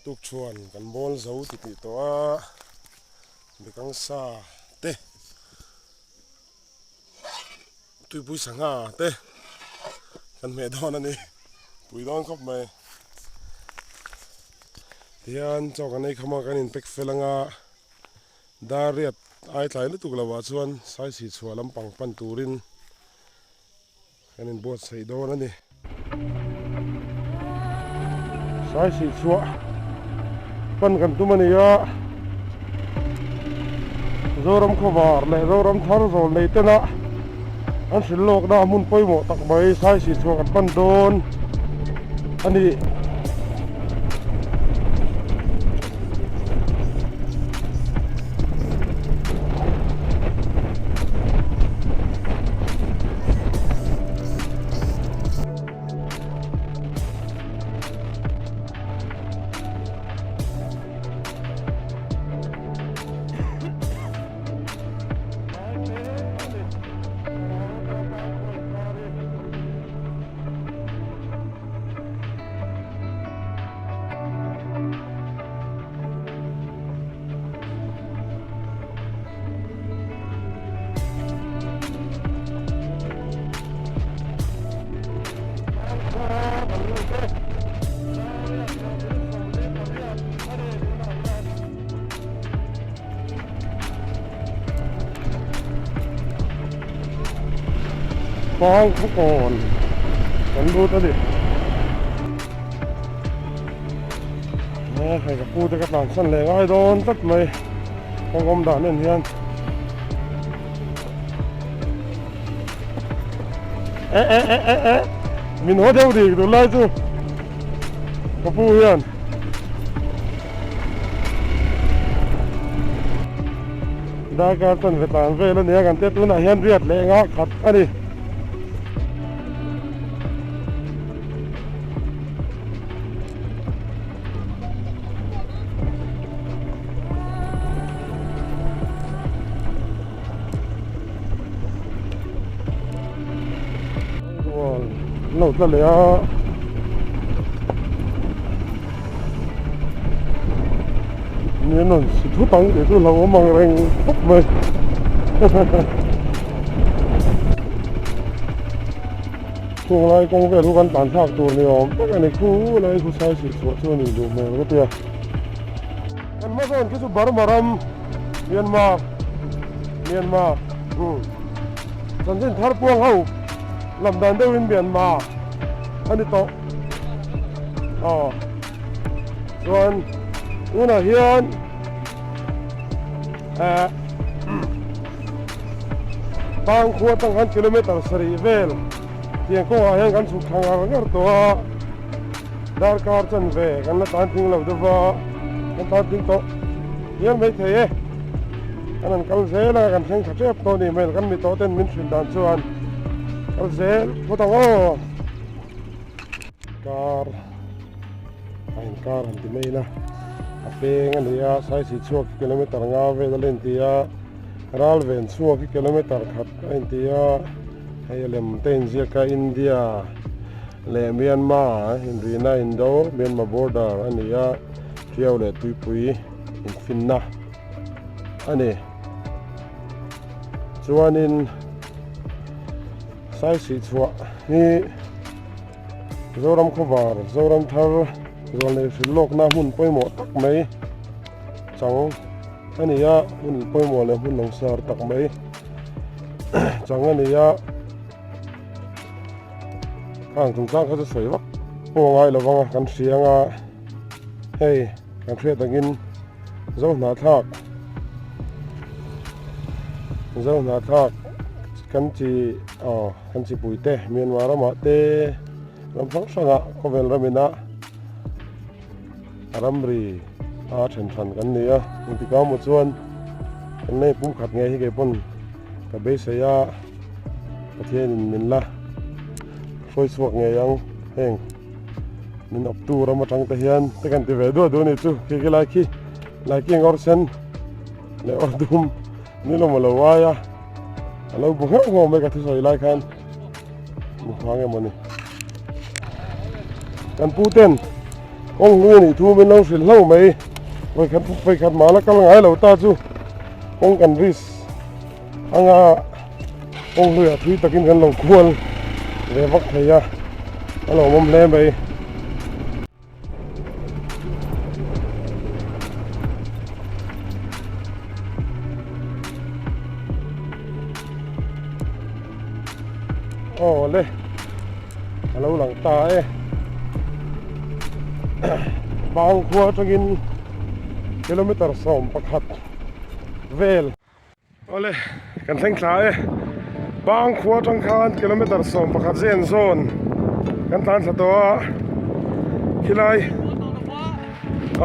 Tukṭhuan kan bawl zo titih tawh a, bekang sa te, tuipui sangha te kan hmeh dawn a ni, pui dawn khawp mai. Tihian chaw kan ei kham a, kan inpack fel anga dar riat ai tlai lutuk lo ah chuan saisih chhuah lampang pan turin Kan inbuatsaih dawn a ni. Saisih chhuah pan kan tum a ni a, Zoram khawvar leh Zoram thar zawl nei tena an hrilh lawkna hmun pawimawh tak mai Saisih chhuah kan pan dawn a ni. Pang khawkawn kan lut a ni. He hei ka pu te ka tlan san leh ngai dawn tlat mai kawng awm dan en hian e e e e e min haw deuh dik duh lai chu ka pu hian darkar chan ve tlan vel a nia kan tia tunah hian riat leh ngah khat a ni. Lo tla leh a ni an rawn si thut ang tih chu hlauhawm ang reng khawp mai. Chung lai kawng vel chu kan tlan thlak tur ni awm tak a ni khu lai khu sai sih chhuah chu a nih duh hmel ka tia. Kan hma zawn khi chu Burma ram Myanmar Myanmar umm chanchin thar puang ho lam dan deuhin Myanmar a ni tawh aw chuan tunah hian eh Tang khua atang khan kilometer sarih vel tiang kawngah hian kan chhuk thla ngar ngar tawh a, darkar chanve kan la tan tling lo deuh va, kan tan tling tawh hial mai thei e. Kan han kal zel a, kan thleng tha tep tawh a ni hmel, kan mi tawh ten min hrilh dan chuan kal zel phawt ang aw. Kar a inkar han ti mai ila a peng a ni a, saisih chhuak kilometer nga vel a len ti a. Ral ven chhuak hi kilometer khat a inti a, hei a lem te inziak a India leh Myanmar inrihna indo Myanmar border a ni a, Tiau leh Tuipui infinna a ni. Chuanin Saisih chhuah hi Zoram khawvar, Zoram thar zawlnei hrilh lawkna hmun pawimawh tak mai chang. A ni a, hmun pawimawh leh hmun langsar tak mai chang a ni a, khang chungchang kha chu sawi vak pawh ngai lo vang a, kan hria anga hei kan hriat angin zo hnahthlak zo hnahthlak kan chi aw kan chi pui te Myanmar ramah te ram hrang hrangah khawvel ramina A ramri a then hran kan ni a, engtikah maw chuan kan lei pum khat ngei hi kei pawn ka beisei a, Pathianin min la hruai chhuak ngei ang heng min awptu ram atang te hian te kan ti ve duah duh a ni chu khi khi lai khi lai khi ngawr sen leh awr dum ni lo maw lo ai a a lo bu nghauh nghauh mai ka thusawi lai khan mu hma nge maw ni kan pu ten. Kawng hlui a nih thu min lo hrilh hlauh mai. Vawikhat vawikhat mah la kal ngai lo ta chu kawng kan risk anga kawng hluiah thui takin kan lo kual ve vak thei a, a lawmawm hle mai. Aw le a lo lang ta e bang khua atangin kilometer 11 vel aw le kan thleng thla e bang khua atang khan kilometer 11 zen zawn kan tlan thla tawh a khilai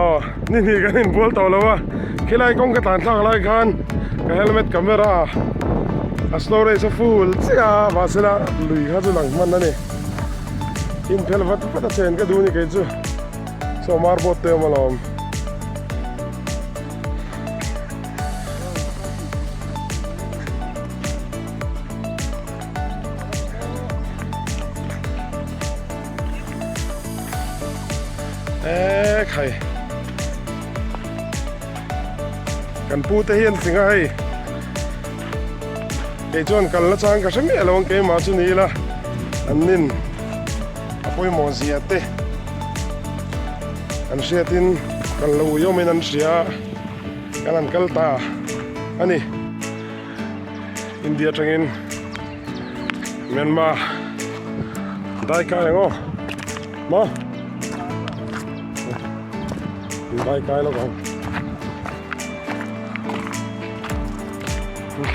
aw ni hnih kan inbual tawh lo a khilai kawng ka tlan thlak lai khan ka helmet camera a storage a full chiah a mahsela lui kha chu lang hman a ni inphel vat vat a chen ka duh a ni kei chu saw marboat te awm alawm. Eee khai kan pu te hian fing a hei kei chuan kal na chang ka hre miah lo ang keimah chu ni ila an nin a pawimawh zia te an hriatin kal lo ui awmin an hria kan han kal ta a ni India atangin Myanmar dai kai ang aw maw dai kai lo ang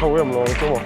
thau em lo ang chu maw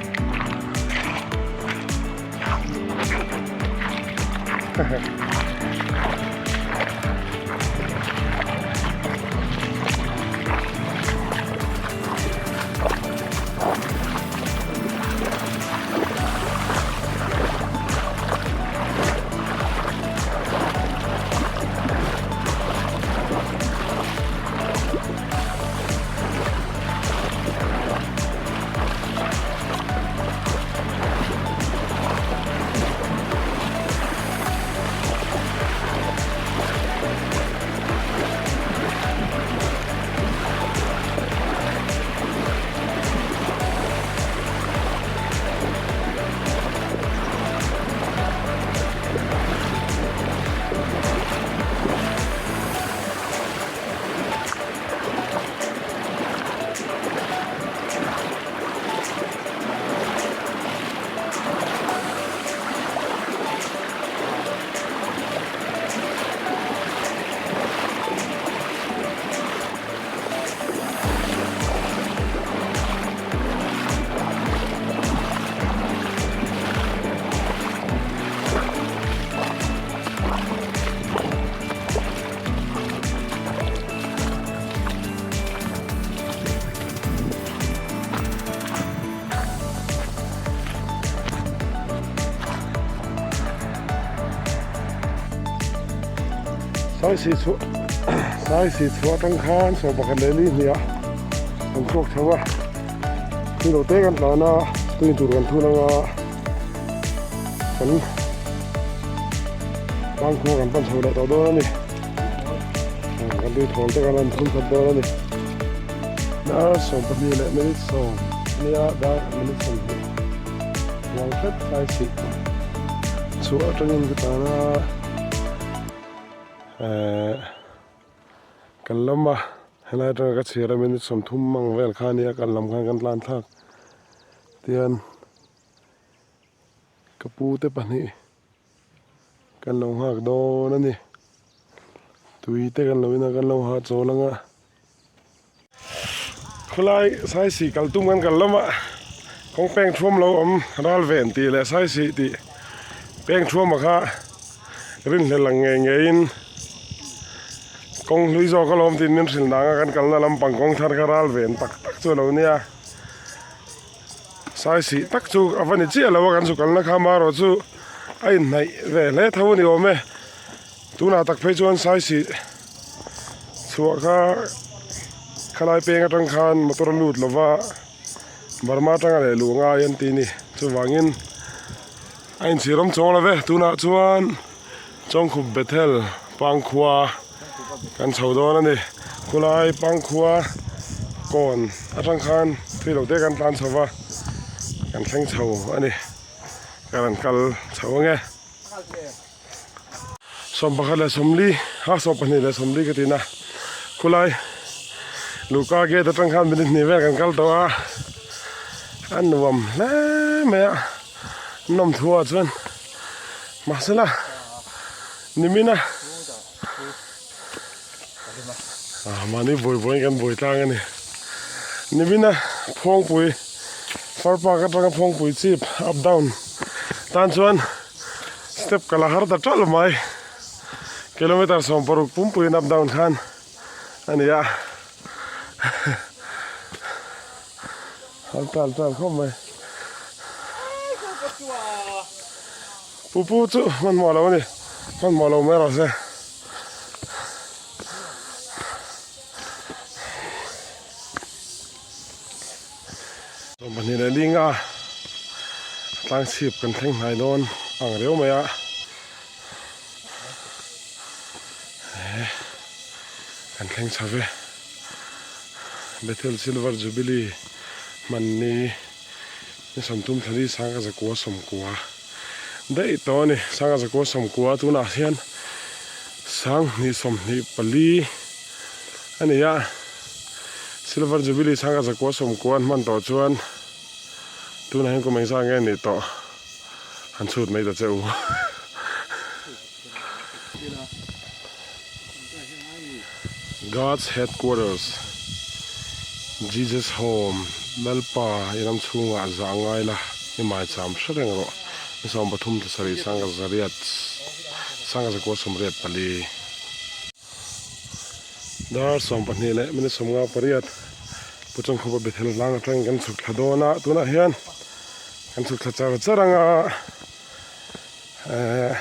Saisi chhuah Saisi chhuah atang khan saw pakhat leh li hnih ah kan chhuak chho a thil lo te kan tlan a tui tur kan thun anga kan tlang khua kan pan chho leh tawh dawn a ni kan tui thawl te kan han thun khat dawn a ni dar 12 leh minute 10 ania dar minute 20 Huang hret tlai sih chhuah atangin ka tan a ehh kan lam a helai atanga ka chhiar a minute 30 ang vel kha ania kan lam khan kan tlan thlak tihian ka pu te pahnih kan lo nghak dawn a ni tui te kan lo in a kan lo hahchawl ang a. Khawlai Saisih kal tum kan kal lamah kawng peng thuam lo awm ral ven tih leh Saisih tih peng thuama kha rinhlelh ang ngei ngeiin kawng hlui zawk alawm tiin min hrilh dang a kan kalna lampang kawng thar kha ral ven tak tak chu a lo nia. Saisih tak chu a va ni chiah lo a kan zu kalna kha amaherawh chu a inhnaih ve hle tho a ni awm e. Tunah tak phei chuan Saisih chhuah kha khalai peng atang khan motor a lut lova Burma atanga leh luh ngai an ti a ni. Chuvangin a inchhir awm chuang lo ve. Tunah chuan Chawngkhup Bethel Pangkhua. Kan chho dawn a ni. Khulai Pangkhua kawn atang khan thui lo te kan tlan chho va, kan thleng chho a ni. Ka rawn kal chho ange. 11:40 ha 22:40 ka tina khulai Luka gate atang khan minute hnih vel kan kal tawh a, a nuam hle mai a, nawm thu ah chuan mahsela nimina mahni buai buaiin kan buai tlang a ni. Nimina Phawngpui Far Park atanga Phawngpui chip up down tan chuan step ka la har ta teuh mai. Kilometer 60 pumpuiin up down khan a ni a. Har tal tal khawp mai. Pu pu chu hmanhmawh lo a ni. Hmanhmawh lo mai rawh se. Pahnih leh linga tlang chhip kan thleng hnai dawn ang riau mai a kan thleng chho ve Bethel Silver Jubilee hmanni ni sawmthum thlali sangha zakua sawmkua daih tawh a ni sangha zakua sawmkua tunah hian sanghnih 24 a ni a Silver Jubilee sangha zakua sawmkua an hman tawh chuan tunah hian kum engzah nge nih tawh han chhut mai ta che u. God's Headquarters, Jesus Home, Lalpa i ram chhungah zah ngai la, i maicham hre reng rawh. Ni 13 thla sarih sangha zariat sangha zakua 84. Dar 12 leh minute 58 Pu Chawngkhupa Bethel hlang atangin kan chhuk thla dawn a, tunah hian kan chhuk thla char char ang a. Ehh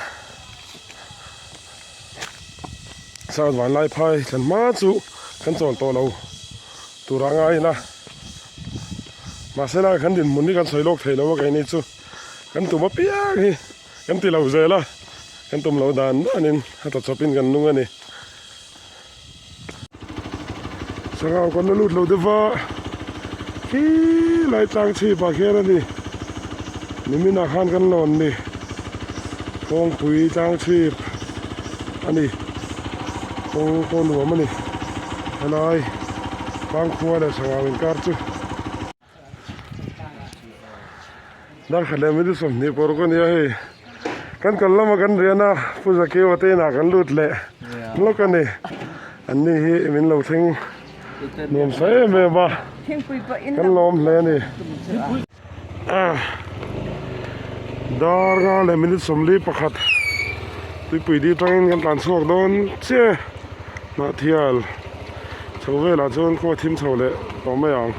South Vanlaiphai thlen hma chu kan chawl tawh lo tur a ngai ila mahse lai kan dinhmun hi kan sawi lawk thei lo a keini chu kan tum apiang hi kan ti lo zel a kan tum lo dan danin a tla chawpin kan nung a ni. Sangau kan la lut lo deuh va khi lai tlang chhip ah khian a ni nimin ah khan kan lawn ni kawngpui tlang chhip a ni kawng pawh nuam a ni helai tlang khua leh sangau inkar chu. Darkhat leh minute 20 pawh ka nia hei kan kal lama kan rian a Pu Zakiwa te inah kan lut leh hlawk a ni an ni hi min lo thleng nuam sa em em a kan lawm hle a ni dar nga leh minute 41 tuipui di atangin kan tlan chhuak dawn chiah hnah thial chho velah chuan khaw thim chho leh tawh mai ang.